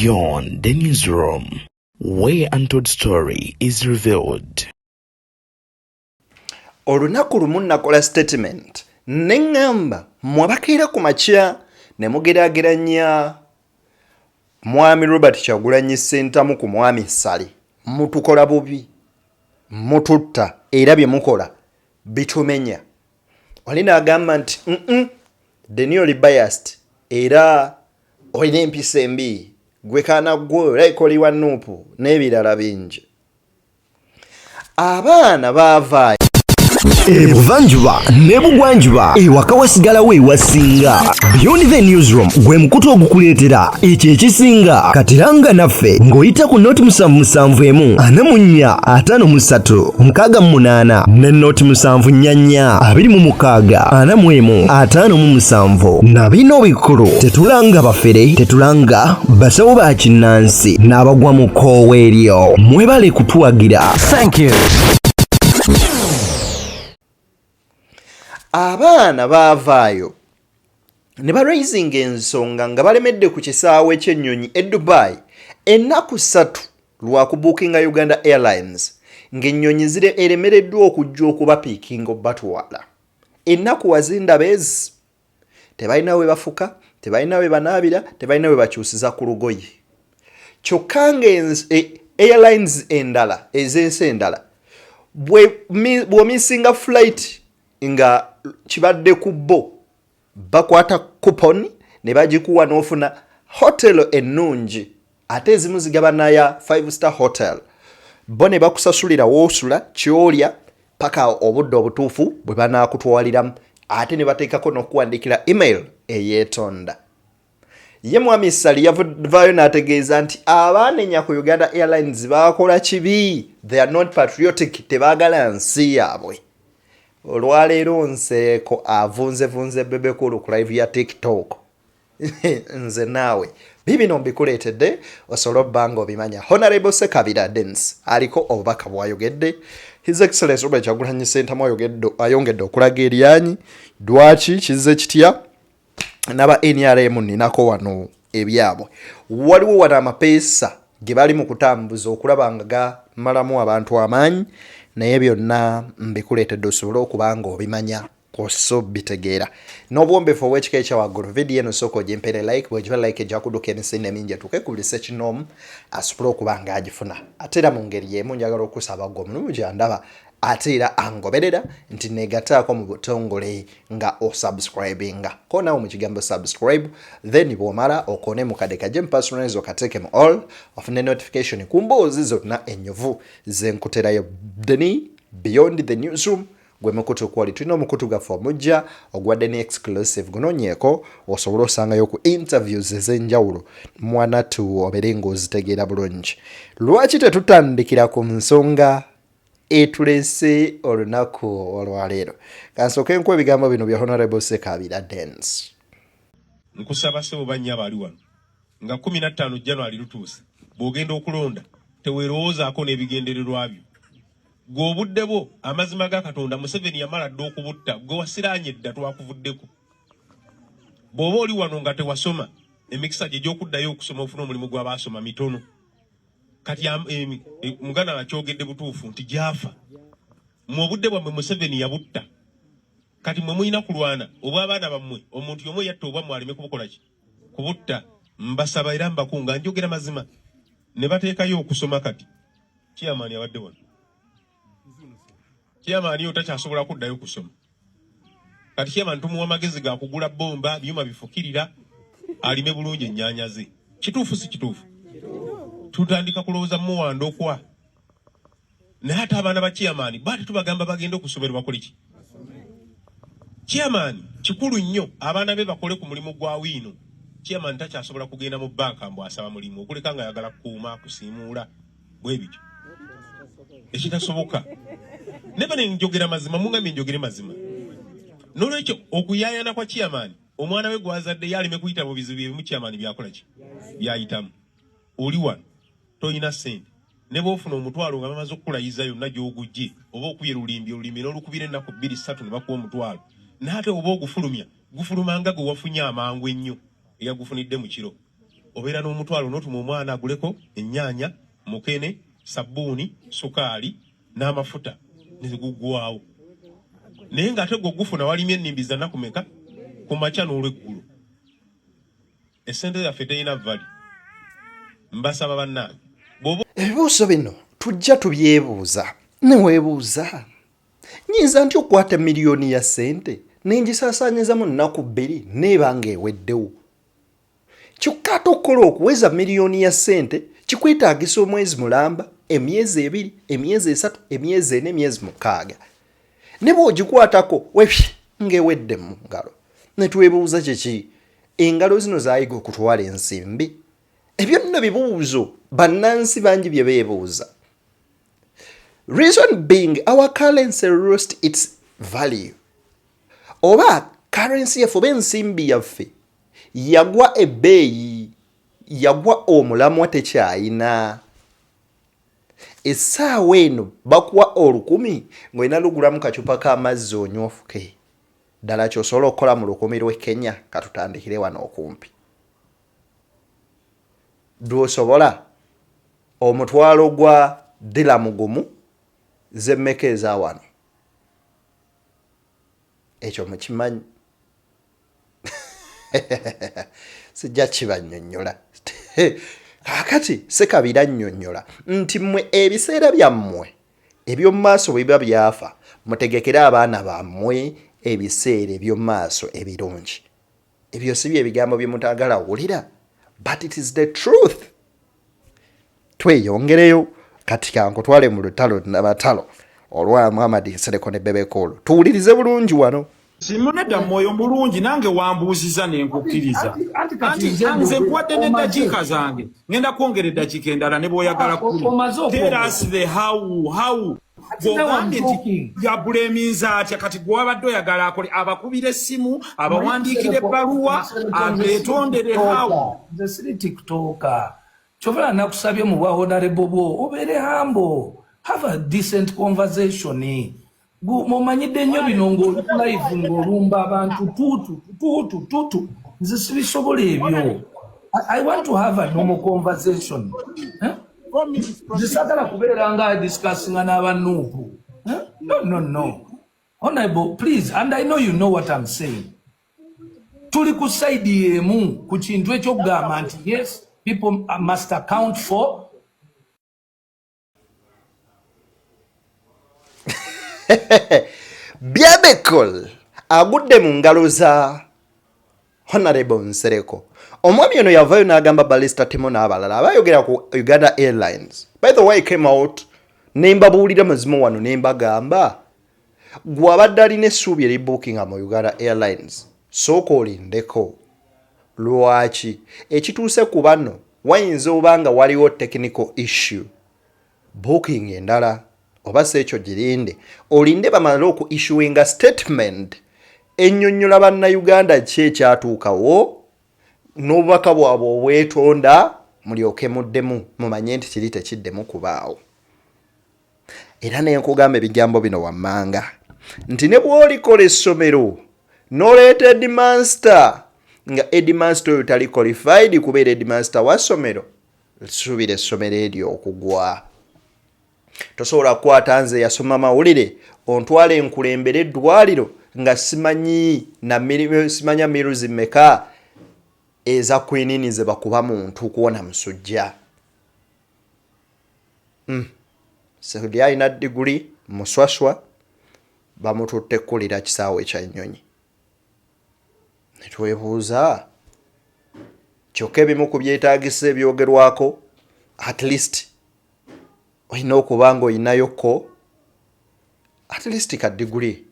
Beyond the Newsroom, where untold story is revealed. Olunaku lumu nakola statement ne ŋŋamba mmwe abakeera ku makya ne mugeraageranya Mwami Robert Kyagulanyi Ssentamu ku Mwami Ssali, mutukola bubi, mututta era bye mukola bitumenya. Oli n'agamba nti mm Deni oli biased era olina empisa embi, gwe kaana gwe olabika oli wa Nuupu n'ebirala bingi. Abaana baavaayo. Ebuvanjuba n'ebugwanjuba ewaka wasigalawo ewasinga. Beyond the Newsroom gwe mukutu ogukuleetera ekyo ekisinga. Kati langa naffe ng'oyita ku noti musanvu musanvu emu ana mu nnya ataano mu ssatu mukaaga mu munaana ne noti musanvu nnya nnya abiri mu mukaaga ana mu emu ataano mu musanvu. Na bino bikulu, tetulanga bafere, tetulanga basawo ba kinnansi n'abagwa mu kkoowa eryo. Mwebale kutuwagira. Thank you. Abaana baavaayo ne baraisinga ensonga nga balemedde ku kisaawe ky'ennyonyi e Dubai ennaku ssatu lwa kubuukinga Uganda Airlines ng'ennyonyi zire eremereddwa okujja okubapiikinga obatwala. Ennaku wazindaba ezi tebalina we bafuka, tebalina we banaabira, tebalina we bakyusiza ku lugoye. Kyokka nga airlines endala ez'ensi endala bw'omisinga flight nga kibadde ku bo bakwata coupon ne bagikuwa n'ofuna hotel ennungi, ate ezimu zigaba naya 5 star hotel, bo ne bakusasulira woosula, kyolya, paka obudde obutuufu bwe banaakutwaliramu, ate ne bateekako n'okuwandiikira email eyeetonda. Ye Mwami Ssali yavaayo n'ategeeza nti abaanenya ku Uganda Airlines baakola kibi, they are not patriotic, tebaagala nsi yaabwe. Olwaleero Nsereko avunzevunze Bebe Cool ku live ya TikTok. Nze naawe bibino mbikuleetedde osobole obba nga obimanya. Honorable Sekabira Denis aliko obubaka bwayogedde. His Excellence Robert Kyagulanyi Ssentamu ayongedde okulaga eryanyi. Lwaki kizze kitya? N'aba NRM ninako wano ebyabwe. Waliwo wano amapeesa ge bali mu kutambuza okulaba nga gamalamu abantu amaanyi, naye byonna mbikuleetedde osobole okuba nga obimanya kwossa obitegeera n'obuwombeefu obw'ekika ekya waggulu. Vidiyo eno sooka ogimpeere like, bw'ogiba like ejja kudduka emisinde mingi etuuke ku buli ssekinnoomu asobole okuba ng'agifuna. Ate era mu ngeri y'emu njagala okusaba ggwe omulungi andaba ate era angoberera nti neegataako mu butongole nga osubscribinga ko naawe mu kigambo subscribe, then bw'omala okoone mu kade kajje mu personalize okateeke mu all ofune notification ku mboozi zonna ennyuvu ze nkuterayo. Deni Beyond the Newsroom gwe mukutu kwoli. Tulina omukutu gwaffe omujja ogwa Deni Exclusive, gunoonyeeko osobole osangayo ku interviews ez'enjawulo mwanatu obeere ng'ozitegeera bulungi. Lwaki tetutandikira ku nsonga etuleese olunaku olwaleero? Kansooke nkuwa ebigambo bino bya Honorable Sekabira Dens. Nkusaba ssebo bannyabo ali wano nga 15 January lutuuse, bw'ogenda okulonda teweerowoozaako n'ebigendererwa byo. Gwe obudde bwo, amazima ga Katonda, Museveni yamala dda okubutta, gwe wasiraanye dda, twakuvuddeko. Bw'oba oli wano nga tewasoma, emikisa gye egy'okuddayo okusoma ofune omulimu gw'abaasoma mitono. Kati muganda akyogedde butuufu nti gyafa. Mwe obudde bwammwe Museveni yabutta. Kati mwe mulina kulwana obw'abaana bammwe, omuntu y'omu eyatta obwammwe aleme kubukola ki? Kubutta. Mbasaba era mbakunga, njogera mazima. Ne bateekayo okusoma kati. Chairman abadde wano. Chairman yo takyasobola kuddayo kusoma. Kati chairman tumuwa magezi ga kugula bomba, byuma bifukirira, alime bulungi ennyaanya ze. Kituufu si kituufu? Tutandika kulowooza muwando kwa. Naye ate abaana ba chairman baati tubagamba bagende okusomero bakole ki? Chairman kikulu nnyo abaana be bakole ku mulimu gwa wiino. Chairman takyasobola kugenda mu banka mbu asaba mulimu okuleka nga ayagala kukuuma kusiimuula bwe bityo ekitasoboka. Neba ne njogera mazima, mungambye njogere mazima. N'olwekyo okuyaayana kwa chairman omwana we gw'azadde ye aleme kuyita mu bizibu ebimu chairman by'akola ki by'ayitamu. Oli wano tolina ssente, ne bw'ofuna omutwalo nga bamaze okukulayiza yonna gy'ogujje, oba okubye lulimbi olulimbi n'olukubira ennaku bbiri ssatu ne bakuwa omutwalo, naye ate oba ogufulumya gufuluma nga gwe wafunye amangu ennyo eyagufunidde mu kiro. Obeera n'omutwalo n'otuma omwana aguleko ennyaanya, mukene, sabbuuni, sukaali n'amafuta, neziguggwawo. Naye ng'ate gwe ogufuna walimye ennimbi za nnaku meka ku makya n'olweggulo. Essente zaffe terina value. Mbasaba bannange, bw'oba Ebibuuzo bino tujja tubyebuuza. Neweebuuza, nyinza nti okukwata miliyoni ya ssente nengisaasaanyiza mu nnaku 2 neeba ng'eweddewo? Kyokka ate okukola okuweza miliyoni ya ssente kikwetaagisa omwezi mulamba, emyezi 2, emyezi 3, emyezi 4, emyezi 6. Ne bw'ogikwatako wepyi ng'ewedde mu ngalo. Ne twebuuza kiki engalo zino zaayiga okutwala ensimbi? Ebyo nno bibuuzo bannansi bangi bye beebuuza. Reason being, our currency lost its value. Oba currency yaffe oba ensimbi yaffe yagwa ebbeeyi, yagwa omulamwa, tekyayina. Essaawa eno bakuwa 1000 ng'olina lugulamu kacupa k'amazzi onywofuke. Ddala ky'osobola okukola mu 1000 lw'e Kenya? Katutandikire wano okumpi. Lw'osobola omutwalo gwa dirham gumu z'emmeka eza wano? Ekyo mukimanyi, sijja kibannyonnyola. Kaakati Sekabira nnyonnyola nti mmwe ebiseera byammwe eby'omu maaso bwe biba byafa, mutegekere abaana bammwe ebiseera eby'omu maaso ebirungi. Ebyo si bye bigambo bye mutaagala wulira, but it is the truth. Tweyongereyo kati, kankutwale mu lutalo nabatalo olwa Muhammad Nsereko ne Bebe Cool. Tuwulirize bulungi wano. Simunedda mwoyo mulungi, nange wambuuziza ne nkukkiriza. Anti kati Anti nze nze nkuwadde n'eddakiika omaze. Zange, ngenda kwongera eddakiika endala ne bw'oyagala 10. Omaze Tell okwogera. us the how. Ati now I'm Gw'ogambye nti talking. yabuleminza atya? Kati gwe wabadde oyagala akole, abakubira essimu, abawandiikira Nsereko, ebbaluwa, Nsereko, nze siri abeetondere, how? TikToker. Nze siri TikToker. Kyova nakusabye mu bwa honorable bwo obeere humble. Have a decent conversation. Mumanyidde nnyo bino ng'oli ku live ng'olumba abantu tuutu tuutu tuutu. Nze sibisobola ebyo. I want to have a normal conversation. Eh? Nze saagala kubeera nga discussinga n'abanuupu. Eh? No, no, no. Honorable, please, and I know you know what I'm saying. Tuli ku side y'emu ku kintu ekyokugamba nti yes, people must account for Bebe Cool agudde mu ngalo za Honorable Nsereko. Omwami ono yavayo n'agamba Barista Timo n'abalala abayogera ku Uganda Airlines. By the way, I came out ne mbabuulira mazima wano ne mbagamba, gwe abadde alina essuubi eri bookinga mu Uganda Airlines, sooka olindeko. Lwaki ekituuse ku bano wayinza oba nga waliwo technical issue? Booking endala oba si ekyo girinde, olinde bamale oku issuinga statement ennyonnyola bannayuganda ki ekyatuukawo n'obubaka bwabwe obwetonda, mulyoke muddemu mumanye nti kiri tekiddemu kubaawo. Era ne nkugamba ebigambo bino wammanga nti ne bw'olikola essomero n'oleeta headmaster nga headmaster oyo tali qualified kubeera headmaster wa ssomero, suubira essomero eryo okugwa. Tosobola kukwata nze yasoma mawulire ontwala enkulembera eddwaliro nga simanyi na simanya miruzi meka eza quinine ze bakuba muntu kuwona musujja. Sehudi alina diguli muswaswa, bamututte kukulira kisaawe kya nnyonyi. Netwebuuza, kyokka ebimu ku byetaagisa ebyogerwako, at least olina okuba nga olinayoko at least ka diguli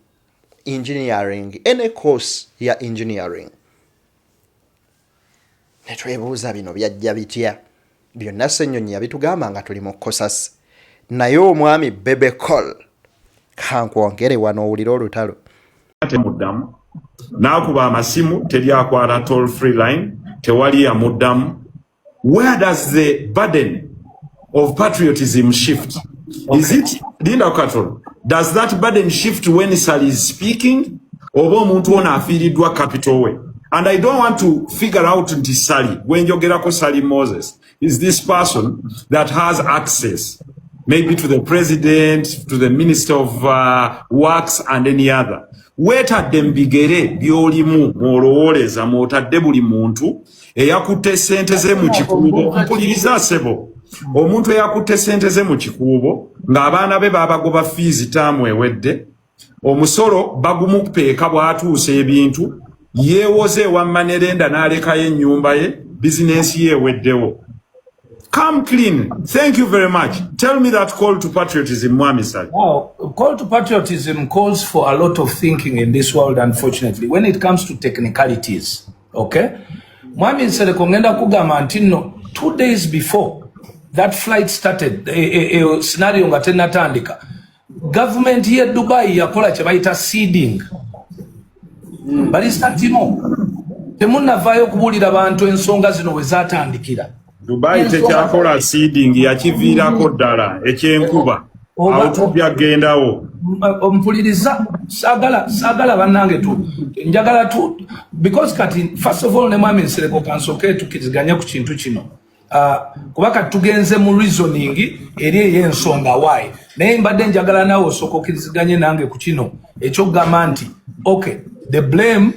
engineering, any course ya engineering. Netwebuuza bino byajja bitya? Byonna Ssennyonyi yabitugamba nga tuli mu kosasi. Naye omwami Bebe Cool, kankwongere wano owulire olutalo. Temuddamu n'akuba amasimu, teri akwata toll free line, tewali yamuddamu. Where does the burden of patriotism shift? Is it, linda katono, does that burden shift when Sali is speaking, oba omuntu ono afiiriddwa capital we? And I don't want to figure out nti Sally, gwenjogerako Sally Moses, is this person that has access maybe to the president, to the minister of works and any other. Weetadde mu bigere by'olimu mw'olowooleza mw'otadde buli muntu eyakutte ssente ze mu kikuubo. Mpuliriza ssebo, omuntu eyakutte ssente ze mu kikuubo ng'abaana be babagoba fiizi taamu ewedde, omusolo bagumupeeka bw'atuusa ebintu, yeewoze ewa manerenda n'alekayo ennyumba ye, bizinensi ye eweddewo. Come clean. Thank you very much. Tell me that call to patriotism, Mwami Sali. Now, call to patriotism calls for a lot of thinking in this world, unfortunately, when it comes to technicalities. Okay? Mwami Nsereko, ngenda kugamba nti nno 2 days before that flight started, scenario nga tennatandika, government ye Dubai yakola kye bayita seeding. Barista Timo, temunnavaayo okubuulira bantu ensonga zino we zaatandikira. Dubai Ensonga- tekyakola seeding, yakiviirako ddala ekyenkuba. Awo tujja kgendawo. Mpuliriza, saagala bannange tu njagala tu because kati first of all ne Mwami Nsereko, kansooke tukkiriziganye ku kintu kino. Kuba kati tugenze mu reasoning eri ey'ensonga why, naye mbadde njagala naawe osooka okkiriziganye nange ku kino ekyokugamba nti okay, the blame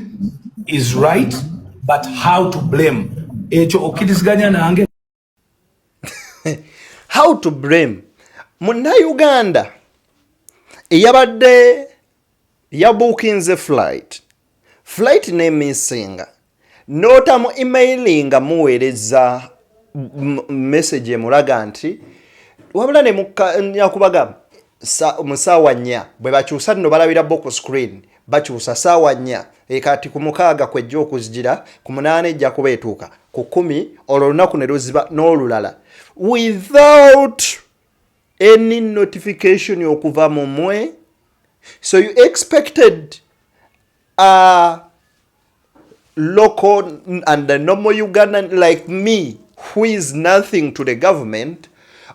is right, but how to blame, ekyo okkiriziganya nange? How to blame Munnayuganda eyabadde yabuukinze flight nemissinga, n'otamu emailinga muweereza message emulaga nti wabula ne nyakubaga mu saawa 4 bwe bakyusa nno balabira bo ku screen, bakyusa saawa 4, kati ku 6 kwejja okuzigira, ku 8 ejja kuba etuuka, ku 10 olwo olunaku ne luziba n'olulala without any notification okuva mu mmwe. So you expected a local and a normal Ugandan like me who is nothing to the government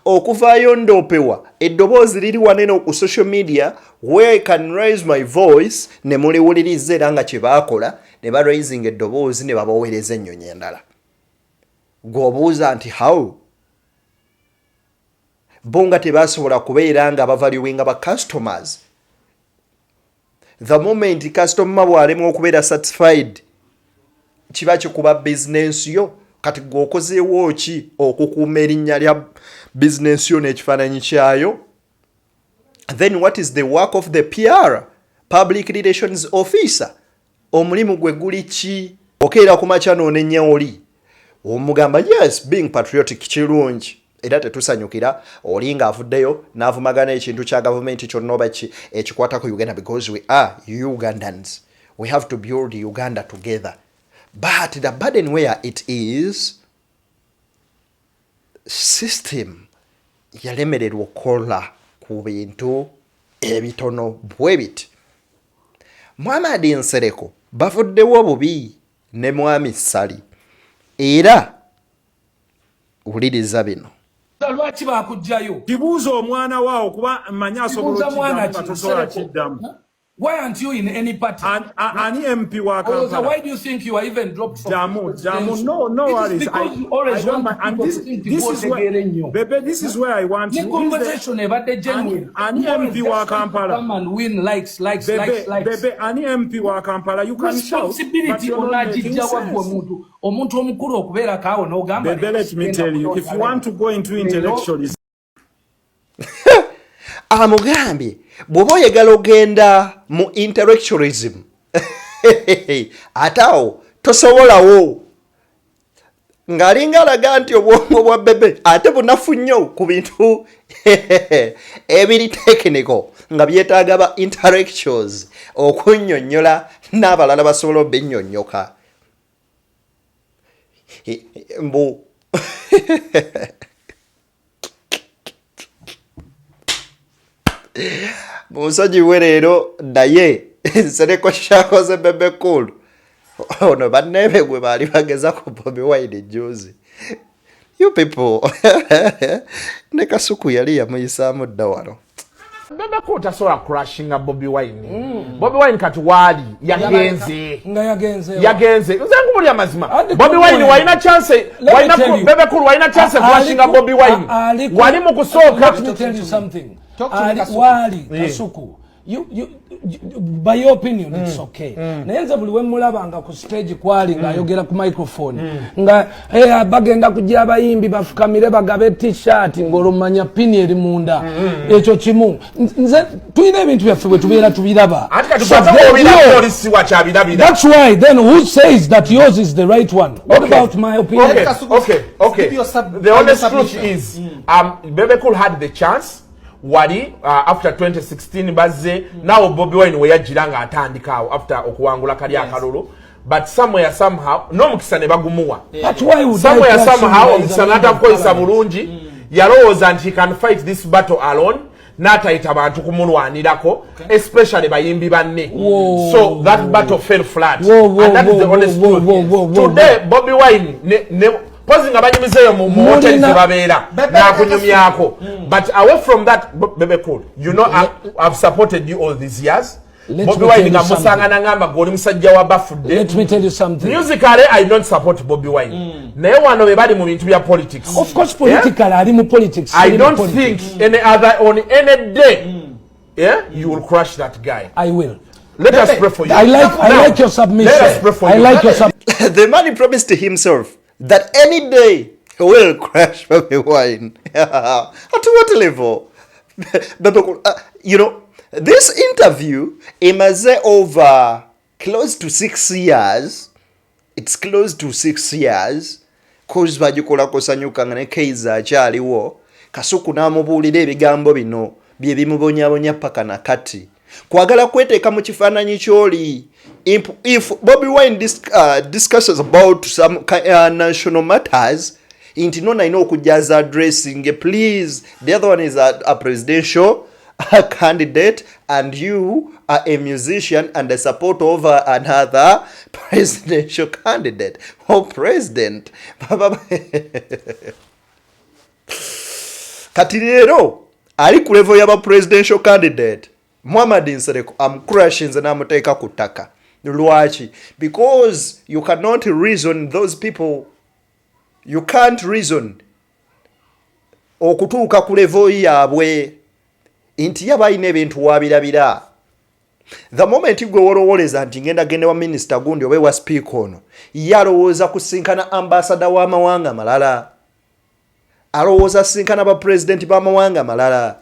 okuvaayo ndoopewa eddoboozi liri wanene ku social media where I can raise my voice ne muliwuliriza, era nga kye baakola ne baraisinga eddoboozi ne babaweereza ennyonyi endala. Gw'obuuza nti how bo nga tebasobola kubeera nga bavaluinga ba customers? The moment customer bw'alemwa okubeera satisfied, kiba kikuba bizinensi yo. Kati gwe okozeewo ki okukuuma erinnya lya bizinensi yo n'ekifaananyi kyayo? Then what is the work of the PR, public relations officer? Omulimu gwe guli ki? Okeera ku makya noonenya oli omugamba, yes, being patriotic kirungi, era tetusanyukira oli ng'avuddeyo n'avumagana ekintu kya gavumenti kyonna oba ki ekikwata ku Uganda, because we are Ugandans, we have to build Uganda together. But the burden where it is, system yalemererwa okukola ku bintu ebitono bwe biti. Mwami Nsereko bavuddewo bubi ne Mwami Sali, era wuliriza bino. Lwaki bakugjayo? Kibuuza omwana waawo, kuba mmanyi asobola Kibuuza mwana okiddamu nga ki? tosobola Nsereko. kiddamu. Why aren't you in any party? Ani MP wa Olowooza, Kampala? why do you think you are even dropped from Damu, Damu, presidential? no It is worries. because you always I don't want mind. And people this, to think this is where, otegeera ennyo. Bebe, this is where I want Ne you. conversation ebadde genuine. Ani You always MP wa just want to Kampala? come and win likes, likes, Bebe, likes, likes. Bebe, ani MP wa Kampala? You can shout, but Responsibility you're not making onagijja wa gwe sense. omuntu, omuntu omukulu okubeerako awo n'ogamba Bebe, let me tell you, if you want to go into intellectualism, Amugambye bw'oba oyagala ogenda mu intellectualism, ate awo tosobolawo, ng'alinga alaga nti obwongo bwa Bebe ate bunafu nnyo ku bintu ebiri technical nga byetaaga ba intellectuals okunnyonnyola n'abalala basobola obinnyonnyoka. Mbu munsonyiwe leero, naye Nsereko kyakoze Bebe Cool ono banneebe gwe baali bageza ku Bobi Wine juzi. You people, ne Kasuku yali yamuyisaamu dda wano. Bebe Cool tasobola crushinga Bobi Wine. Bobi Wine kati waali yagenze. Nga yagenze. Yagenze. Nze nkubulira amazima. Andi Bobi Wine kumwe. walina chance, Let me walina tell you. Bebe Cool walina chance crushinga Bobi Wine. Wali mu kusooka. Let me tell you something. Talk to me, Ali, Kasuku. wali Yeah. Kasuku. You, by your opinion, it's okay. Naye nze buli wemulabanga ku stage kwali ng'ayogera ku microphone nga, "Hey, bagenda kujja abayimbi bafukamire bagabe T-shirt," ng'olomanya pini eri munda. Ekyo kimu. Nze tulina ebintu byaffe bwe tubeera tubiraba. Anti kati So kwata then obira polisi wakyabirabira. That's why then who says that yours is the right one? What about my opinion? Okay, Kasuku, okay. give your The honest final truth submission. is, Bebe Cool had the chance wali after 2016 bazze naawe Bobi Wine we yajjira ng'atandika awo after okuwangula kali akalulu, but somewhere somehow n'omukisa ne bagumuwa. But why would I Somewhere crush somehow him as a omukisa member of n'atakukozesa parliament? Bulungi. Yalowooza nti he can fight this battle alone, n'atayita bantu kumulwanirako, especially bayimbi banne. Whoa. So that battle fell flat, Whoa, and that is the whoa, honest whoa, truth. whoa, Today Bobi Wine ne pozi nga banyumizeeyo mu hoteli Mulina- ze babeera Bebe n'akunyumyako, but away from that, Bebe Cool, I've supported you all these years. Let Bobi me Wine tell you nga musanga something. nangamba gwe oli musajja wa bafudde. Let me tell you something. Musically, I don't support Bobi Wine, naye wano be bali mu bintu bya politics. Of course, political, ali mu politics. I Ali mu don't politics. think any other on any day, yeah, you will crush that guy. I will. Let us Bebe, pray for you. I Now, like your submission. Let us pray for I you. like your submission. The man promised to himself that any day he will crush Bobi Wine. At what level? Bebe Cool, this interview emaze over close to 6 years. It's close to 6 years. 'Cause bagikolako Sanyuka nga ne Kaiza akyaliwo. Kasuku n'amubuulira ebigambo bino bye bimubonyabonya paka na kati. Kwagala kweteeka mu kifaananyi ky'oli. If Bobi Wine discusses about some national matters, nti no nalina okujja as addressing, please, the other one is a presidential candidate and you are a musician and a supporter of another presidential candidate or president. Kati leero ali ku level y'aba presidential candidate, Muhammad Nsereko amucrushinze n'amuteeka ku ttaka. Lwaki? Because you cannot reason those people. You can't reason okutuuka ku level yaabwe nti ye balina ebintu wabirabira. The moment gwe wolowoleza nti ngenda gende wa minisita gundi oba ewa sipiika ono, ye alowooza kusinkana ambasada w'amawanga malala, alowooza sinkana bapulezidenti b'amawanga malala,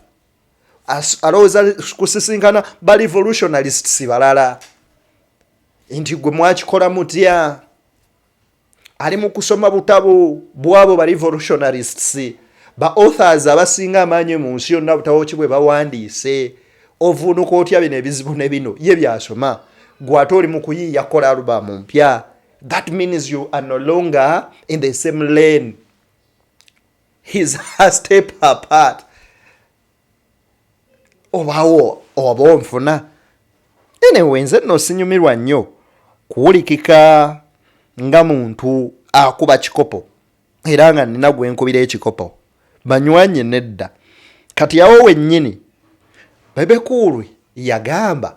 alowooza kusisinkana ba revolutionalists balala. Nti gwe mwakikola mutya? Ali mu kusoma butabo bwabo ba revolutionalists, ba authors abasinga amaanyi mu nsi yonna, butabo ki bwe bawandiise, ovuunuka otya bino ebizibu ne bino ye byasoma. Gwe ate oli mu kuyiiya kola alubamu mpya. That means you are no longer in the same lane. He's a step apart. Obawo oba onfuna. Anyway, nze nno sinyumirwa nnyo kuwulikika nga muntu akuba kikopo, era nga nina gwe nkubira ekikopo banywanye nedda. Kati awo wennyini Bebe Cool yagamba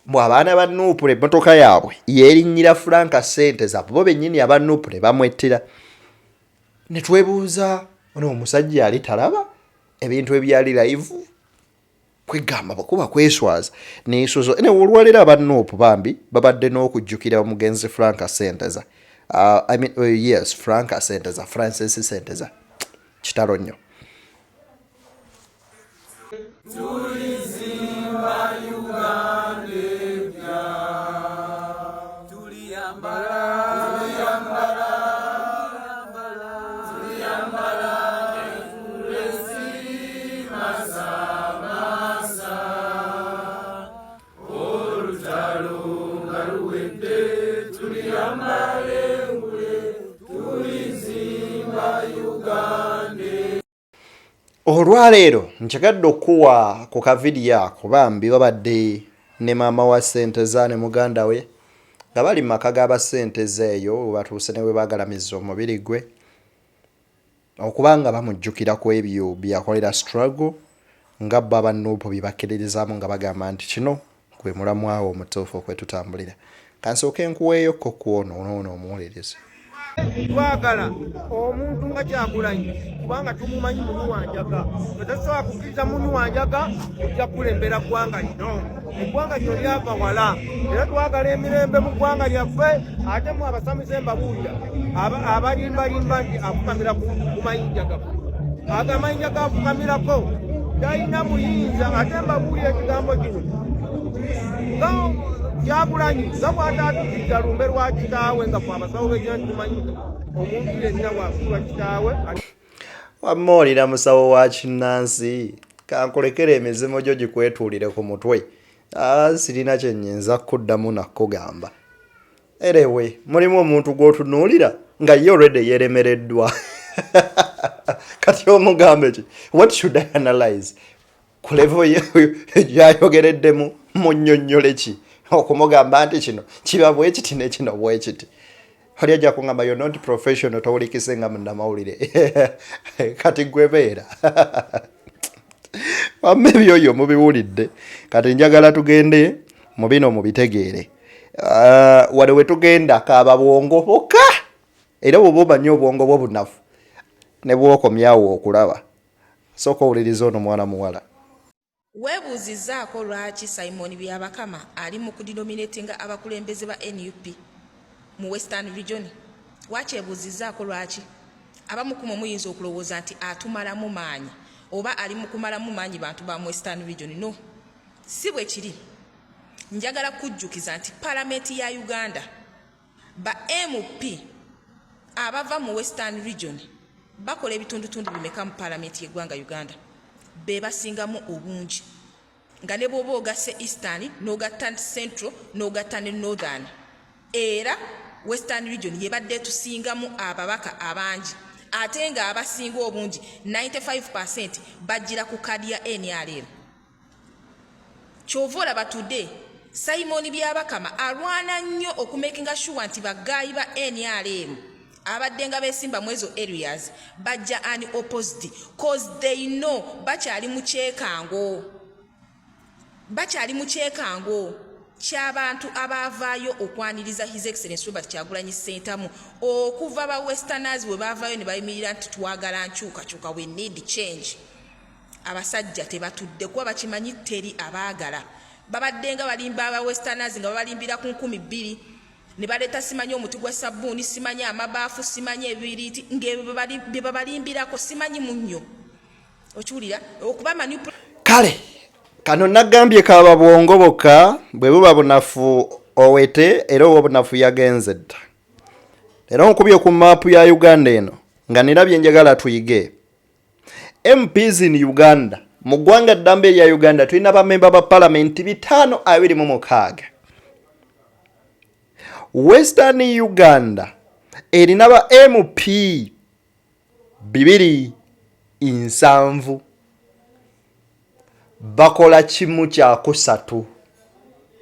mbu abaana ba NUP emmotoka yaabwe yeerinnyira Franka Senteza, bo bennyini aba NUP ne bamwettira. Ne twebuuza, ono omusajja ali talaba ebintu ebyali live? Kwegamba bwekuba kweswaza nesuzo. Ne olwaleero aba NUP bambi babadde n'okujjukira omugenzi Franka Senteza, I mean, yes, Franka Senteza, Francis Senteza. Kitalo nnyo. Olwaleero njagadde okuwa ku kavidiyo ako. Bambi babadde ne maama wa Senteza ne muganda we nga bali mu maka g'abasenteza eyo we batuuse ne bwe bagalamiza omubiri gwe okuba nga bamujjukira ku ebyo bye yakolera struggle. Nga bo aba Nup bye bakkiririzaamu nga bagamba nti kino gwe mulamwa wo omutuufu okwetutambulira. Kansooke nkuweeyo ko ku ono onoono omuwulirize. Twagala omuntu nga Kyagulanyi kubanga tumumanyi munywi wa njaga, nga tetusobola kukkiriza munywi wa njaga kujja kukulembera ggwanga lino. Eggwanga lino lyava wala era twagala emirembe mu ggwanga lyaffe. Ate mu abasamize mbabuulira abalimbalimba nti afukamira ku mayinja gaffe, ago amayinja gafukamirako talina buyinza. Ate mbabuulira ekigambo kino nga Kyagulanyi nga bw'ataatuukiriza lumbe lwa kitaawe, nga ffe abasawo b'ekina tumanyi omuntu yenna bw'afiirwa kitaawe. Wamma olina musawo wa kinnansi, kankulekere emizimu gyo gikwetuulire ku mutwe. Ah, sirina kye nnyinza kukuddamu na kukugamba. Erewe, mulimu omuntu gw'otunuulira nga ye already yeeremereddwa. Kati omugambe ki? What should I analyze? Ku level gyayogereddemu munnyonnyole ki okumugamba nti kino kiba bwe kiti ne kino bwe kiti? Oli ajja kungamba you're not professional, towulikise nga munnamawulire. Kati gwe beera wamma ebyoyo mubiwulidde. Kati njagala tugende mu bino mubitegeere. Wano we tugenda kaaba bwongo bwokka, era bw'oba omanyi obwongo bwo bunafu ne bw'okomyawo okulaba. Sooka owulirize ono mwana muwala. Weebuuzizzaako lwaki Simon Byabakama ali mu kudinominatinga abakulembeze ba nup mu Western Region? Wakyebuuzizzaako lwaki? Abamu ku mmwe muyinza okulowooza nti atumalamu maanyi oba ali mu kumalamu maanyi bantu ba mu Western Region. No, si bwe kiri. Njagala kujjukiza nti Palamenti ya Uganda Ba MP abava mu Western Region bakola ebitundutundu bimeka mu Palamenti y'eggwanga Uganda? Be basingamu obungi nga ne bw'oba ogasse Eastern n'ogatta Central n'ogatta ne Northern, era Western Region y'ebadde etusingamu ababaka abangi ate ng'abasinga obungi 95 percent bajjira ku kaadi ya nrm. Kyova olaba today Simon Byabakama alwana nnyo okumakinga sure nti ba guy ba nrm abadde nga besimba mwezo areas bajja unopposed cause they know bakyali mu kyekango, bakyali mu kyekango ky'abantu abaavaayo okwaniriza His Excellency Robert Kyagulanyi Ssentamu okuva ba Westerners bwe baavaayo ne bayimirira nti twagala nkyukakyuka, we need change. Abasajja tebatudde kuba bakimanyi teri abaagala. Babadde nga balimba aba Westerners nga babalimbira ku 2000 ne baleeta simanyi omuti gwa sabbuuni, simanyi amabaafu, simanyi ebibiriiti ng'ebyo bye babalimbirako, simanyi munnyo. Okiwulira? Okuba manipula. Kale kano nagambye kaaba bwongo bokka bwe buba bunafu owete era ow'obunafu yagenze dda. Era onkubye ku maapu ya Uganda eno nga nina bye njagala tuyige. MPs in Uganda. Mu ggwanga ddamba erya Uganda tulina bamemba ba palamenti 526. Western Uganda erina ba MP 270, bakola kimu kyakusatu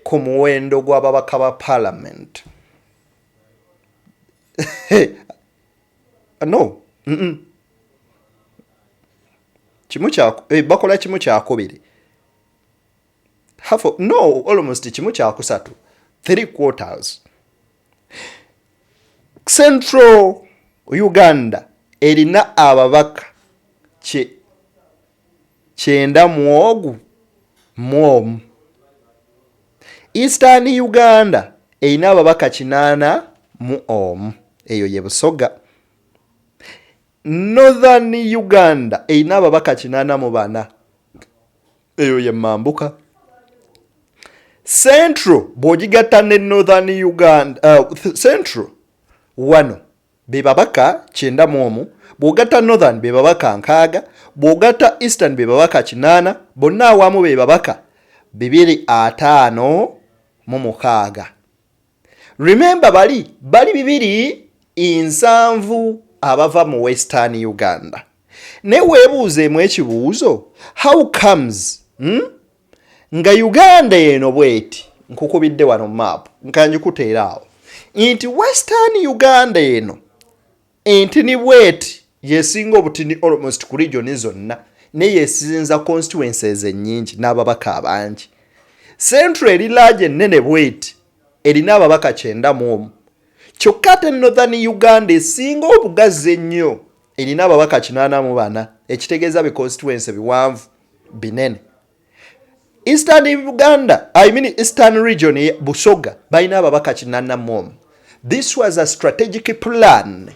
ku muwendo gw'ababaka ba palamenti. No, Kimu kya bakola kimu kyakubiri, half of, no, almost kimu kyakusatu, three quarters. Central Uganda erina ababaka 91. Eastern Uganda erina ababaka 81, eyo ye Busoga. Northern Uganda erina ababaka 84, eyo ye Mambuka. Central bw'ogigatta ne Northern Uganda, Central wano be babaka 91, bw'ogatta Northern be babaka 60, bw'ogatta Eastern be babaka 80, bonna awamu be babaka 256. Remember bali 270 abava mu Western Uganda. Naye weebuuzeemu ekibuuzo, how comes, Nga Uganda eno bweti, nkukubidde wano map nkanjikuteera awo nti Western Uganda eno entini bweti yesinga obutini almost ku region zonna, naye yesinza constituencies ennyingi n'ababaka abangi. Central eri large ennene bweti erina ababaka 91, kyokka ate Northern Uganda esinga obugazi ennyo erina ababaka 84, ekitegeeza bi constituency biwanvu binene. Eastern Uganda, I mean Eastern Region, Busoga, balina ababaka 81. This was a strategic plan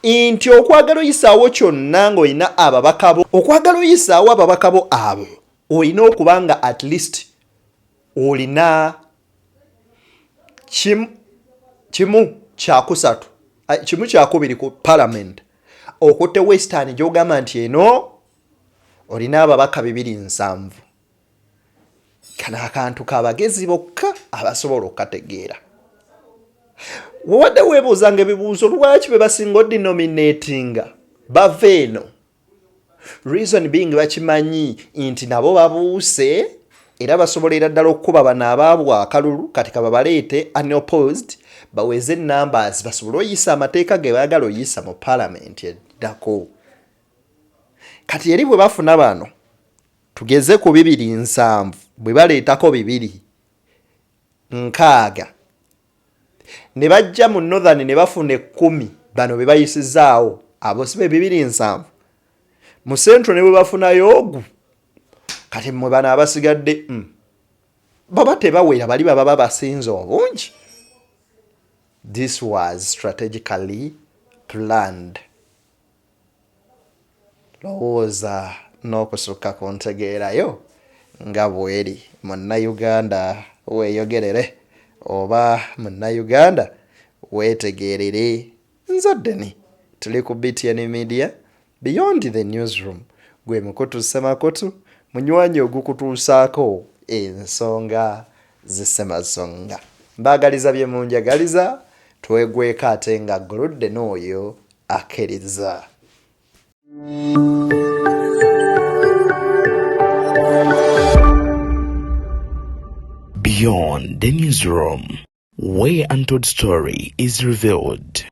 nti okwagala oyisaawo kyonna ng'olina ababaka bo, okwagala oyisaawo ababaka bo abo, olina okuba nga at least olina kimu kyakusatu, kimu kyakubiri ku parliament. Okutte Western gy'ogamba nti eno olina ababaka 270. Kano akantu kabagezi bokka abasobola okukategeera. Wewadde weebuuzanga ebibuuzo lwaki be basinga odenominatinga bava eno, reason being bakimanyi nti nabo babuuse era basobolera ddala okukuba bano abaabwa akalulu. Kati kababaleete unopposed, baweze numbers, basobole oyisa amateeka ge baagala oyisa mu palamenti eddako. Kati eri bwe bafuna bano, tugeze ku 270, bwe baleetako 260 ne bajja mu Northern ne bafuna 10, bano be bayisizaawo, abo si be 270. Mu Central ne bwe bafunayo ogu, kati mmwe bano abasigadde baba tebawera, bali baba babasinze obungi. This was strategically planned. Lowooza n'okusukka ku ntegeerayo nga bweri, Munnayuganda weeyogerere oba Munnayuganda weetegeerere. Nzaddeni tuli ku BTN Media, Beyond the Newsroom, gwe mukutu ssemakutu munywanyi ogukutuusaako ensonga zissemasonga. Mbaagaliza bye munjagaliza, twegweko ate nga gguludde n'oyo akkiriza. Beyond the Newsroom, where untold story is revealed.